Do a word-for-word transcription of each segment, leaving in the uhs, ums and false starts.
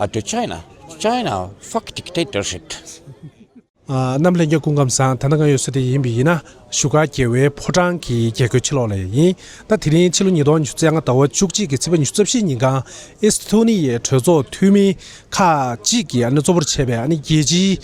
Uh, to China. China, fuck dictatorship. ཨ། གནམ་ལྷན་རྒྱས་སྐུ་ཁམས་བཟང་། ད་ནངས་ཡོད་ས་དེ་ཡིན་པ་ཡིན་ན་བཞུགས་སྒར་རྒྱལ་བའི་ཕོ་བྲང་གི་རྒྱལ་སྒོའི་ཕྱི་ལོགས་ལ་ཡིན། ད་དེ་རིང་ཕྱི་ལོ་ཉིས་སྟོང་ཉི་ཤུ་རྩ་ལྔ་ཟླ་བ་བཅུ་གཅིག་གི་ཚེས་པ་ཉི་ཤུ་རྩ་བཞི་ཉིན་གང་ཨེ་སི་ཐོ་ནི་ཡའི་གྲོས་ཚོགས་འཐུས་མི་ཁག་ཅིག་གིས་ཨ་ནི་གཙོ་བོར་བྱས་པའི་ཨ་ནི་རྒྱལ་སྤྱིའི་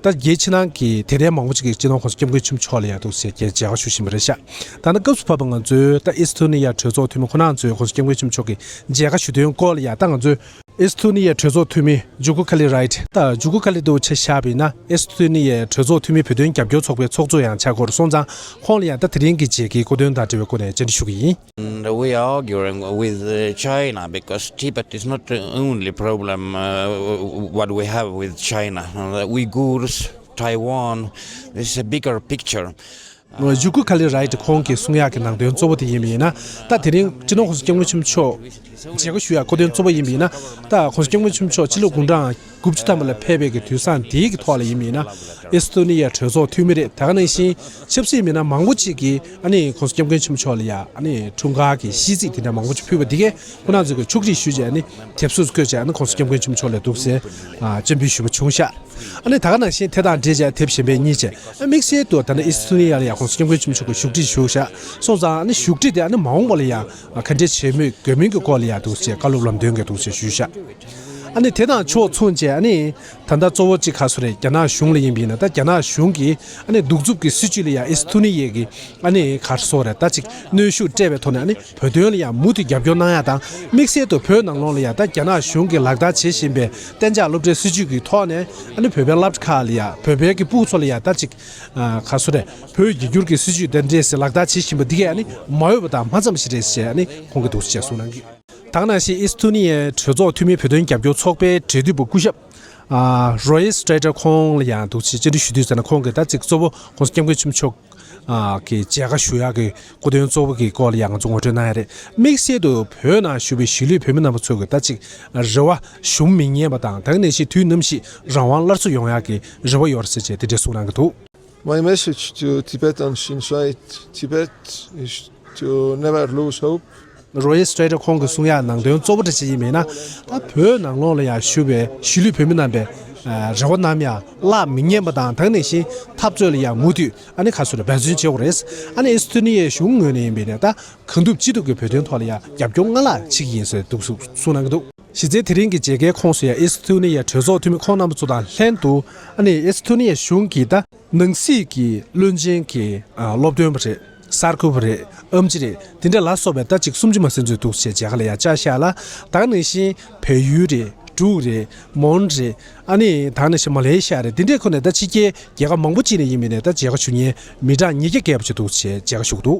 ད་རྒྱལ་ཕྱི་ནང་གི་དད་ལྡན་མང་པོ་ཅིག་གིས་སྤྱི་ནོར་༸གོང་ས་༸སྐྱབས་མགོན་ཆེན་པོ་མཆོག་ལ་ཡ་འདུག་ཟེར་མཇལ་ཁ་ཞུ་བཞིན་པ་རེད་ཤག་ད་ནི་སྐབས་སུ་བབས་པ་ང་ཚོའི་ད་ཨེ་སི་ཐོ་ནི་ཡའི་གྲོས་ཚོགས་འཐུས་མི་ཁོང་རྣམ་ཚོས་༸གོང་ས་༸སྐྱབས་མགོན་ཆེན་པོ་མཆོག་གི་མཇལ་ཁ་ཞུ་དོན་སྐོར་ལ་ཡ་ད་ང་ཚོས་ཨེ་སི་ཐོ་ནི་ཡའི་གྲོས་ཚོགས་འཐུས་མི་ཇུ་ཀུ་ཁ་ལི་རའིཊ། ད་ཇུ་ཀུ་ཁ་ལི་དུ་ཆ་བཞག་པ་ཡིན་ན་ཨེ་སི་ཐོ་ནི་ཡའི་གྲོས་ཚོགས་འཐུས་མི་བོད་དོན་རྒྱབ་སྐྱོར་ཚོགས་པའི་ཚོགས་གཙོ་ཡང་ཆགས་ཀྱི་ཡོད་རེད། སོང་ཙང་ཁོང་ལ་ཡང་ད་དེ་རིང་གི་མཇལ་ཁའི་གོ་དོན་དང་འབྲེལ་བའི་སྒོ་ནས་བཅར་འདྲི་ཞུ་གི་ཡིན། And we are arguing with uh, China because Tibet is not the only problem uh, what we have with China. Uh, Uyghurs, Taiwan, this is a bigger picture. ཇུ་ཀུ་ཁ་ལི་རའིཊ་ཁོང་གིས་གསུང་ཡག་གི་ནང་དོན་གཙོ་བོ་དེ་ཡིན་པ་ཡིན་ན། ད་དེ་རིང་སྤྱི་ནོར་༸གོང་ས་༸སྐྱབས་མགོན་ཆེན་པོ་མཆོག་མཇལ་ཁ་ཞུ་ཡག་གི་གོ་དོན་གཙོ་བོ་ཡིན་པ་ཡིན་ན། ད་༸གོང་ས་༸སྐྱབས་མགོན་ཆེན་པོ་མཆོག་ཕྱི་ལོ་དགུང་གྲངས་དགུ་བཅུ་ཐམ་པ་ལ་ཕེབས་པའི་གི་དུས་བཟང་དེའི་གི་ཐོག་ལ་ཡིན་པ་ཡིན་ན། ཨེ་སི་ཐོ་ནི་ཡའི་གྲོས་ཚོགས་འཐུས་མི་རེད། ད་ག་ནང་བཞིན་ཆབ་སྲིད་མི་སྣ་མང་པོ་ཅིག་གིས་ཨ་ནི་༸གོང་ས་༸སྐྱབས་མགོན་ཆེན་པོ་མཆོག་ལ་ཡ་ཨ་ནི་འཁྲུངས་སྐར་གྱི་ཤིས་ཚིག་དེ་འདྲ་མང་པོ་ཅིག་ཕུལ་བ་འདི་གས་ཁོང་རྣམ་ཚོས་ཀྱི་ཕྱོགས་སྒྲིག་ཞུས་བྱས་ཨ་ནི་དེབ་གཟུགས་བཀོད་བྱས་ཨ་ནི་༸གོང་ས་༸སྐྱབས་མགོན་ཆེན་པོ་མཆོག་ལ་འདུག་ཟེར་ཨ་སྤྱན་འབུལ་ཞུས་པ་བྱུང་ཤག་ཨ་ནི་ད་ག་ནང་བཞིན་དེ་དང་འབྲེལ་བྱས་དེབ་གཞན་པའི་གཉིས་བྱས་ཨ་དམིགས་བསལ་དུ་ད་ནི་ཨེ་སི་ཐོ་ནི་ཡ་ལ་ཡ་༸གོང་ས་༸སྐྱབས་མགོན་ཆེན་པོ་མཆོག་གི་བཞུགས་ཁྲི་བཞུགས་ཤག་སོང་ཙང་ཨ་ནི་བཞུགས་ཁྲི་དེ་ཨ་ནི་མ་འོངས་པ་ལ་ཡ་ག་འདྲས་བྱེད་མུས་དགོས་མིན་གྱི་སྐོར་ལ་ཡ་འདུག་ཟེར་བཀའ་སློབ་ལམ་སྟོན་གྱི་འདུག་ཟེར་ཞུས་ཤག་ཨ་ནི་དེ་དང་ཕྱོགས་མཚུངས་བྱས་ཨ་ནི་ད་ལྟ་གཙོ་བོ་གཅིག་ག་སུ་རེད། རྒྱ་ནག་གཞུང་ལ་ཡིན་པ་ཡིན་ན། ད་རྒྱ་ནག་གཞུང་གིས་ཨ་ནི་གདུག་རྩུབ་ཀྱི་སྲིད་བྱུས་ལ་ཡ་ཨེ་སི་ཐུ་ནི་ཡའི་གི་ཨ་ནི་ག་རེ་ཟེར་དགོས་རེད། ད་ཅིག་གནོན་ཤུགས་སྤྲད་པའི་ཐོག་ནས་ཨ་ནི་བོད་དོན་ལ་ཡ་མུ་མཐུད་རྒྱབ་སྐྱོར་གནང་ཡ་དང་། དམིགས་བསལ་དུ་བོད་ནང་ལོགས་ལ་ཡ་ད་རྒྱ་ནག་གཞུང་གིས་ལག་བསྟར་བྱེད་བཞིན་པའི་གཏན་འཇགས་སློབ་གྲྭའི་སྲིད་བྱུས་ཀྱི་ཐོག་ནས་ཨ་ནི་བོད་པའི་སློབ་གྲྭ་ཁག་ལ་ཡ་བོད་པའི་གི་ཕྲུ་གུ་ཚོ་ལ་ཡ་ད་ཅིག་ཨ་ག་རེ་ཟེར་དགོས་རེད། བོད་ཡིག་སྒྱུར་གྱི་སྲིད་བྱུས་དེ་འདྲས་སེ་ལག་བསྟར་བྱེད་བཞིན་པ་འདི་གས་ཨ་ནི་མ་འོས་པ་དང་མ་འཚམས་ཤིག་རེད་ཟེར་ཨ་ནི་ཁོང་གིས་འདུག་སེ་གསུངས་གནང་གི། ད་ག་ནང་བཞིན་ཨེ་སི་ཐུ་ནི་ཡའི་གྲོས་ཚོགས་འཐུས་མི་བོད་དོན་རྒྱབ་སྐྱོར་ཚོགས་པའི་གྲོས་བསྡུར་པ་སྐུ་ཞབས་ཨ་རོ་ཡི་སི་ཊེ་ཊར་ཁོང་ལ་ཡང་འདུག་སེ་བཅར་འདྲི་ཞུ་དུས་ཙམ་ན། ཁོང་གིས་ད་ཅིག་གཙོ་བོ་༸གོང་ས་༸སྐྱབས་མགོན་ཆེན་པོ་མཆོག་ཨ་གི་མཇལ་ཁ་ཞུ་ཡག་གི་སྐུ་དོན་གཙོ་བོ་གི་སྐོར་ལ་ཡང་ང་ཚོ་ངོ་སྤྲོད་གནང་ཡ་རེད། དམིགས་བསལ་དུ་བོད་ནང་བཞུགས་པའི་གཞིས་ལུས་བོད་མི་རྣམ་པ་ཚོ་གི་ད་ཅིག་རེ་བ་ཞུམ་མི་ཉན་པ་དང་། ད་ག་ནང་བཞིན་དུས་ནམ་ཞིག་རང་དབང་སླར་གསོ་ཡོང་ཡག་གི་རེ་བ་ཡོད་རེད་ཟེར་བྱས་དེ་འདྲས་གསུངས་གནང་གི་འདུག My message to Tibetans inside Tibet is to never lose hope. རོ་ཡི་སི་ཊེ་ཊར་ཁོང་གིས་གསུང་ཡག་ནང་དོན་གཙོ་བོ་འདྲ་ཅིག་ཡིན་མིན་ན། ད་བོད་ནང་ལོགས་ལ་ཡང་བཞུགས་པའི་གཞིས་ལུས་བོད་མི་རྣམ་པའི་ཨ་རེ་བ་ནམ་ཡང་བརླག་མི་ཉན་པ་དང་། ད་ག་ནང་བཞིན་འཐབ་རྩོད་ལ་ཡང་མུ་མཐུད་ཨ་ནི་ག་རེ་ཟེར་དགོས་རེད། འབད་བརྩོན་བྱེད་དགོས་རེད། ཨ་ནི་ཨེ་སི་ཐུ་ནི་ཡའི་གཞུང་ངོས་ནས་ཡིན་པ་ཡིན་ན་ད་གང་ཐུབ་ཅི་ཐུབ་ཀྱིས་བོད་དོན་ཐོག་ལ་ཡང་རྒྱབ་སྐྱོར་སྔར་ལྷག་བྱེད་ཀྱི་ཡིན་ཟེར་འདུག་གསུངས་གནང་གི་འདུག་གཞི་རྩའི་དེ་རིང་གི་མཇལ་ཁའི་ཁོངས་སུ་ཡང་ཨེ་སི་ཐུ་ནི་ཡའི་གྲོས་ཚོགས་འཐུས་མི་ཁོང་རྣམ་པ་ཚོ་དང་ལྷན་དུ། ཨ་ནི་ཨེ་སི་ཐུ་ནི་ཡའི་གཞུང་གིས་ད་ནང་སྲིད་ཀྱི་བློན་ཆེན་གྱི་ཨ་སློབ་སྟོན་པ་རེད། གསར་འགོད་པ་རེད། ཨེམ་ཆི་རེད། དེ་འདྲ་ལ་སོགས་པའི་ད་ཅིག་སུམ་ཅུ་མ་ཟིན་ཚོད་འདུག་སེ་མཇལ་ཁ་ལ་ཡང་བཅར་ཤག་ལ། ད་ག་ནང་བཞིན་བལ་ཡུལ་རེད། འབྲུག་རེད། མོན་རེད། ཨ་ནི་ད་ག་ནང་བཞིན་མ་ལེ་ཤི་ཡ་རེད། དེ་འདྲའི་ཁོ་ནས་ད་ཕྱི་རྒྱལ་རྒྱལ་ཁབ་མང་པོ་ཅིག་ནས་ཡིན་མིན་ནས་ད་མཇལ་ཁ་ཞུ་མཁན་མི་གྲངས་ཉིས་བརྒྱ་བརྒལ་བ་ཅིག་འདུག་སེ་མཇལ་ཁ་ཞུ་གི་འདུག